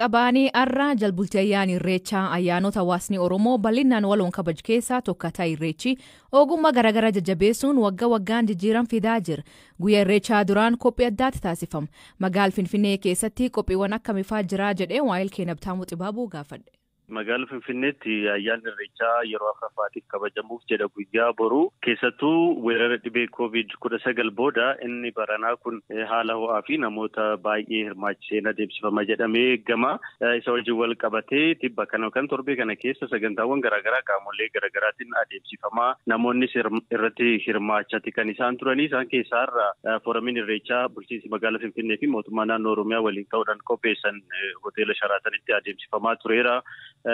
Jalqabaanii har'a jalbultii ayyaana Irreechaa ayyaanota hawaasni Oromoo bal'inaan waloon kabaju keessaa tokko ta'e Irreechi ogummaa garaagaraa jajjabeessuun waggaa waggaan jijjiiran fidaa jira. Guyyaa Irreechaa duraan qophii addaatti taasifama. Magaala Finfinnee keessatti qophiiwwan akkamiifaa jira jedhee waa'ee Keenabtaamuu Xibaabuu gaafadhe. Magaala Finfinneetti ayyaanni Irreechaa yeroo afuraffaatiif kabajamuuf jedha guyyaa boruu. Keessattuu weerara dhibee Covid-19 booda inni baranaa kun haala ho'aa fi namoota baay'ee hirmaachiseen adeemsifama jedhamee eegama. Isa wajjin wal qabatee tibba kana yookaan torbee kana keessa sagantaawwan garaagaraa qaamolee garaagaraatiin adeemsifamaa namoonnis irratti hirmaachati kan isaan turanii. Isaan keessaa irraa fooramiin Irreechaa bulchiinsi magaala Finfinnee fi mootummaa naannoo Oromiyaa waliin ta'uudhaan qopheessan hoteela Sharaatanitti adeemsifamaa tureera.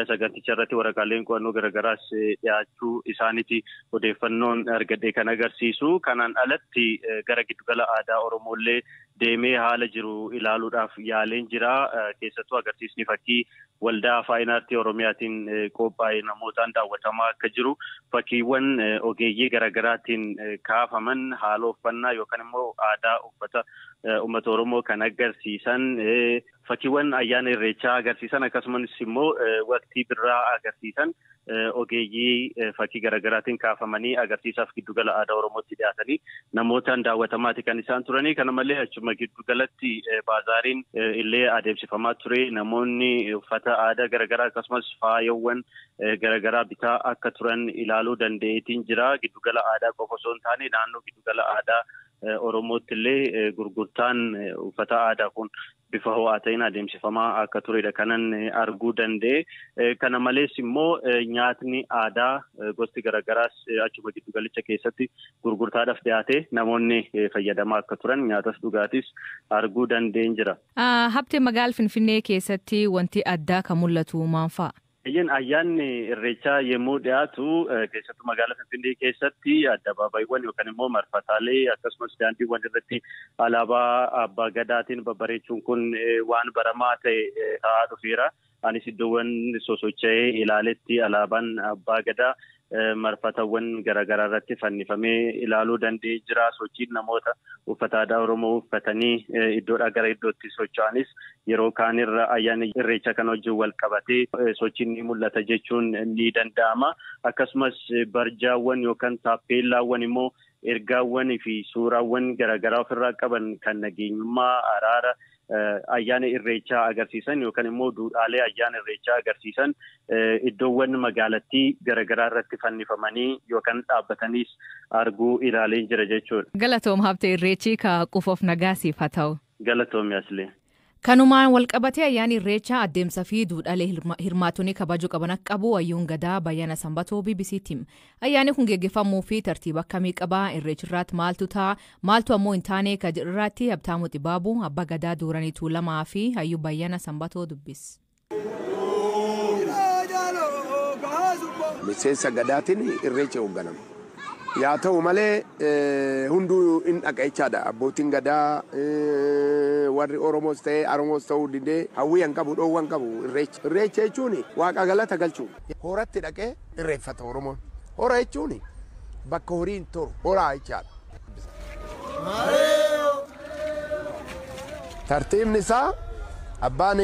Saganticha irratti waraqaaleen qo'annoo garaagaraas dhiyaachuu isaaniiti odeeffannoon argadhe kan agarsiisu. Kanaan alatti gara giddugala aadaa Oromoollee deemee haala jiru ilaaluudhaaf yaaleen jira. Keessattuu agarsiisni fakkii waldaa faayin aartii Oromiyaatiin qophaa'e namootaan daawwatamaa akka jiru fakkiiwwan ogeeyyii garaagaraatiin kaafaman haala uffannaa yookaan immoo aadaa uffata uummata Oromoo kan agarsiisan fakkiiwwan ayyaana Irreechaa agarsiisan akkasumas immoo waqtii birraa agarsiisan ogeeyyii fakkii garaagaraatiin kaafamanii agarsiisaaf giddugala aadaa Oromootti dhiyaatanii namootaan daawwatamaati kan isaan turanii. Kana malee achuma giddugalatti baazaariin illee adeemsifamaa ture. Namoonni uffata aadaa garaagaraa akkasumas faayawwan garaagaraa bitaa akka turan ilaaluu danda'eetiin jira. Giddugala aadaa qofa osoo hin taane naannoo giddugala aadaa Oromootti illee gurgurtaan uffata aadaa kun bifa ho'aa ta'een adeemsifamaa akka turedha kanan arguu danda'e. Kana malees immoo nyaatni aadaa gosti garaagaraas achuma giddugalicha keessatti gurgurtaadhaaf dhiyaate namoonni fayyadamaa akka turan nyaatas dhugaatis arguu danda'een jira. Habtee magaala Finfinnee keessatti wanti addaa kan mul'atu maal fa'a? Ayyaanni Irreechaa yommuu dhiyaatu keessattuu magaala Finfinnee keessatti addabaabayiiwwan yookaan immoo marfataalee akkasumas daandiiwwan irratti alaabaa abbaa gadaatiin babbareechuun kun waan baramaa ta'e ta'aa dhufeera. Anis iddoowwan sosocho'ee ilaaletti alaabaan abbaa gadaa marfatawwan garaagaraa irratti fannifamee ilaaluu danda'ee jira. Sochiin namoota uffata aadaa Oromoo uffatanii iddoodhaa gara iddootti socho'anis yeroo kaanirra ayyaana Irreechaa kana wajjin wal qabatee sochiin ni mul'ata jechuun ni danda'ama. Akkasumas barjaawwan yookaan taappeellaawwan immoo ergaawwan fi suuraawwan garaagaraa ofirraa qaban kan nageenyummaa araara ayyaana Irreechaa agarsiisan yookaan immoo duudhaalee ayyaana Irreechaa agarsiisan iddoowwan magaalattii garaagaraa irratti fannifamanii yookaan dhaabbataniis arguu ilaaleen jira jechuudha. Galatoom Habtee, Irreechi ka qufuuf nagaasiif haa ta'u. Galatoom Yaslee. Kanumaan walqabatee ayyaanni Irreechaa adeemsa fi duudhaalee hirmaatonni kabajuu qaban akka qabu hayyuun gadaa Bayyana Sanbatoo BBC'tti hima. Ayyaanni kun geggeeffamuu fi tartiiba akkamii qabaa? Irreechi irratti maaltu ta'a? Maaltu ammoo hin taane? Kan jedhu irratti Habtaamuu Xibaabuu abbaa gadaa Duuranii Tuulamaa fi hayyuu Bayyana Sanbatoo dubbis. Miseensa gadaatiin Irreecha hoogganama. Yaa ta'u malee hunduu hin dhaqa jechaadha. Abbootiin gadaa warri Oromoos ta'ee Oromoos ta'uu didee hawwii hin qabu, dhoowwa hin qabu Irreecha. Irreecha jechuun waaqa galata galchuu. Horatti dhaqee irreeffata Oromoon. Hora jechuun bakka horiin toru horaa jechaadha. Tartiibni isaa abbaan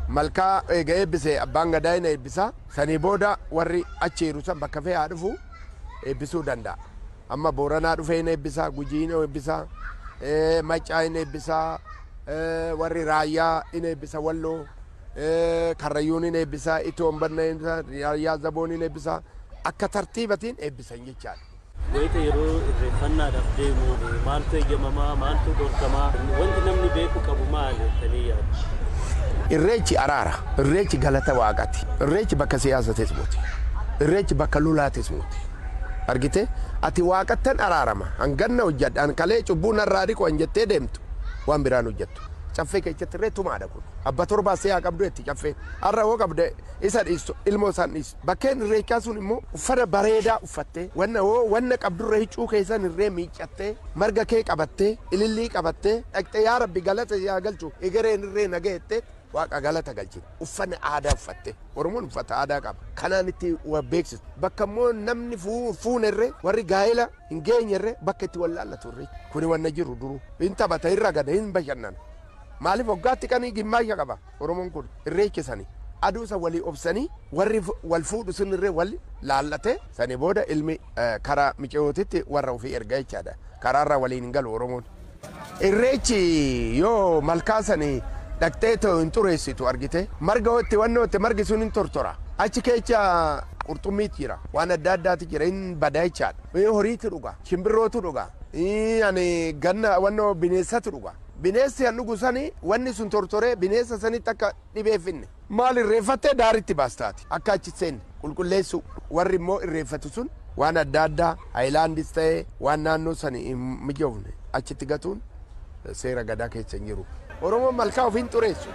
malkaa eega eebbise abbaan gadaa hin eebbisa. Sanii booda warri achi jiru san bakka fe'aa dhufu eebbisuu danda'a. Amma Booranaa dhufee hin eebbisaa, Gujii hin eebbisaa, Maccaa hin eebbisaa, warri Raayyaa hin eebbisa, Walloo, Karrayyuun hin eebbisaa, Itoon Banna hin eebbisaa, Raayyaa Zaboon hin eebbisaa. Akka tartiibatiin eebbisan jechaadha. Wayita yeroo irreeffannaadhaaf deemu maaltu eeyyamamaa, maaltu dhorkamaa, wanti namni beeku qabu maali jettanii yaaddu? Irreechi araara, Irreechi galata waaqaati, Irreechi bakka siyaasatis miti, Irreechi bakka lolaatis miti. Argite ati waaqattan araarama hanganna hojjedha an kalee cubbuu narraa dhiqu an jettee deemtu waan biraan hojjettu. Caffee keessatti irree tumaadha kun. Abba torbaa si'aa qabdu jetti caffee. Har'a hoo qabde isa dhiistu ilmoo isaan dhiistu. Bakkeen irreechaa sun immoo uffata bareedaa uffattee wanna hoo wanna qabdurra hiccuu keessan irree miiccattee marga kee qabattee ilillii qabattee dhaqxee yaa rabbi galata yaa galchu egereen irree nagayettee waaqa galata galchite. Uffanni aadaa uffatte. Oromoon uffata aadaa qaba. Kanaan itti wa beeksisu. Bakka immoo namni fuunerree warri gaa'ela hin geenyerree bakka itti wallaallatu irree. Kuni wanna jiru duruu. Hin taphata, hin ragada, hin bashannana. Maaliif waggaatti qanii gimmaasha qaba Oromoon kun irreechisanii. Aduu san walii obsanii warri wal fuudhu sun irree wal laallate sani booda ilmi karaa miciyootitti warra ofii erga jechaadha. Karaarraa waliin hin galu Oromoon. Irreechi yoo malkaa sani dhaqxee ta'u hin xureessitu argite marga itti wannootti margi sun hin tortora. Achi keessa qurxummiitu jira, waan adda addaatu jira, hin bada jechaadha. Horiitu dhuga, shimbirrootu dhuga, ani ganna wannoo bineensatu dhuga. Bineensi han dhugu sani wanni sun tortoree bineensa sanitti akka dhibeeffinne. Maal irreeffattee daaritti baastaati akka achi seenne qulqulleessu. Warri immoo irreeffatu sun waan adda addaa haayilaandis ta'ee waan naannoo sani hin mijoofne achitti gatuun seera gadaa keessa hin jiru. Oromoon malkaa ofiin xureessu.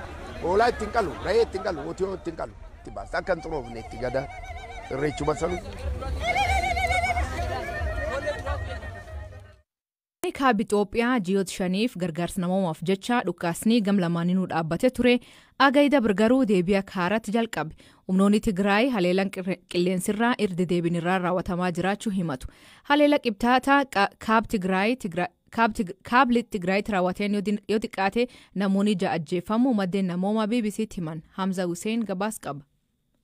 Hoolaa ittiin qalu, re'ee ittiin qalu, qotiyoo ittiin qalu. Itti baasta akka hin xuroofne itti gadaa irreechuma sanu. Kaaba Itoophiyaa ji'oota 5f gargaarsa namoomaaf jecha dhukaasni gam lamaaniinuu dhaabbate ture. Agayida garuu deebii akka haaraatti jalqabe. Humnoonni Tigraay haleelaan qilleensirraa irra deebiin irraa raawwatamaa jiraachuu himatu. Haleela qibxaataa kaaba Tigraayitti raawwateen yoo xiqqaate namoonni 6 ajjeefamuu maddeen namoomaa BBC'tti himan. Hamza Hussein gabaas qaba.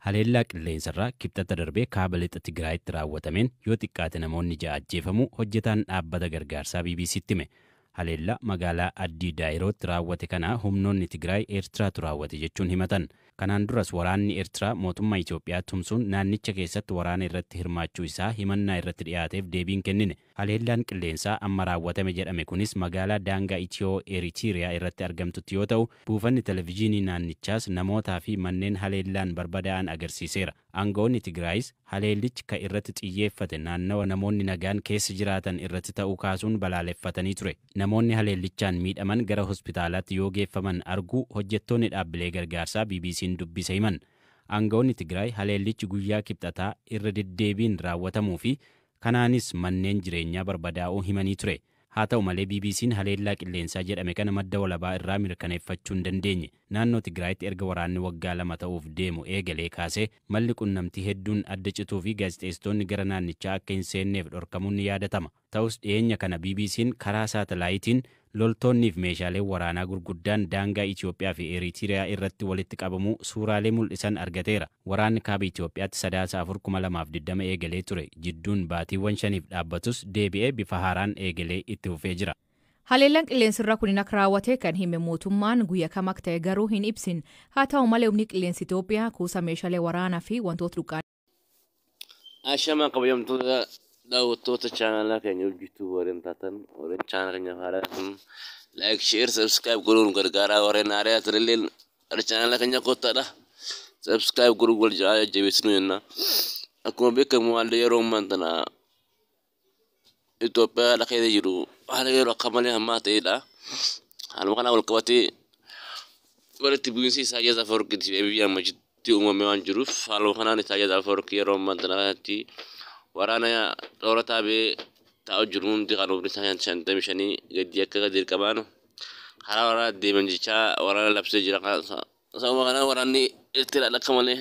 Haleellaa qilleensarraa kibxata darbee kaaba lixa Tigraayitti raawwatameen yoo xiqqaate namoonni 6 ajjeefamuu hojjetaan dhaabbata gargaarsaa BBC'tti hime. Haleellaa magaalaa Addii Daayirootti raawwate kana humnoonni Tigraay Eertiraatu raawwate jechuun himatan. Kanaan duras waraanni Eertiraa mootummaa Itoophiyaa tumsuun naannicha keessatti waraana irratti hirmaachuu isaa himannaa irratti dhiyaateef deebiin kennine. Haleellaan qilleensaa amma raawwatame jedhame kunis magaalaa daangaa Itiyoo Eritiriyaa irratti argamtutti yoo ta'u, buufanni televizyiinii naannichaas namootaa fi manneen haleellaan barbadaa'an agarsiiseera. Aangawoonni Tigraayis haleellichi kan irratti xiyyeeffate naannawa namoonni nagaan keessa jiraatan irratti ta'uu kaasuun balaaleffatanii ture. Namoonni haleellichaan miidhaman gara hospitaalaatti yoo geeffaman arguu hojjettoonni dhaabbilee gargaarsaa BBC'n dubbise himan. Aangawoonni Tigraay haleellichi guyyaa kibxataa irra deddeebiin raawwatamuu fi kanaanis manneen jireenyaa barbadaa'uu himanii ture. Haa ta'u malee BBC'n haleellaa qilleensaa jedhame kana madda walabaa irraa mirkaneeffachuu hin dandeenye. Naannoo Tigraayitti erga waraanni waggaa 2 ta'uuf deemu eegalee kaasee malli qunnamtii hedduun adda cituu fi gaazexeessitoonni gara naannichaa akka hin seenneef dhorkamuun ni yaadatama. Ta'us dhiyeenya kana BBC'n karaa saatalaayitiin loltoonnii fi meeshaaleen waraanaa gurguddaan daangaa Itoophiyaa fi Eritiriyaa irratti walitti qabamuu suuraalee mul'isan argateera. Waraanni kaaba Itoophiyaatti Sadaasa 4 2020 eegalee ture. Jidduun baatiiwwan 5f dhaabbatus deebi'ee bifa haaraan eegalee itti fufee jira. Haleellaan qilleensarraa kun akka raawwate kan hime mootummaan guyyaa kam akka ta'e garuu hin ibsin. Haa ta'u malee humni qilleensa Itoophiyaa kuusa meeshaalee waraanaa fi wantoota dhukaan. Ashamaa kabajamtoota daawwattoota chaanalaa keenya hojjetuu warreen taatan, warreen chaanala keenya haaraa kun like, share, subscribe godhuun gargaaraa. Warreen haaraa ta'anillee gara chaanala keenya kottaadha. Subscribe godhuun wal jaa jajjabeessinu jenna. Akkuma beekamu haalli yeroo ammaa tana Itoophiyaa keessa jiru haala yeroo akka malee hammaa ta'edha. Haaluma kanaan wal qabatee walitti bu'iinsi Isaayyaas Afwerqii fi Abiy Ahmeditti uumamee waan jiruuf, haaluma kanaan Isaayyaas Afwerqii yeroo ammaa tana kanatti waraana xoorataa ba'ee taa'u jiru hundi kan umriin isaa 55 gadi akka dirqamaan karaa waraanaa deeman jechaa waraana labsee jira. Sababa kanaan waraanni Eertiraadha akka malee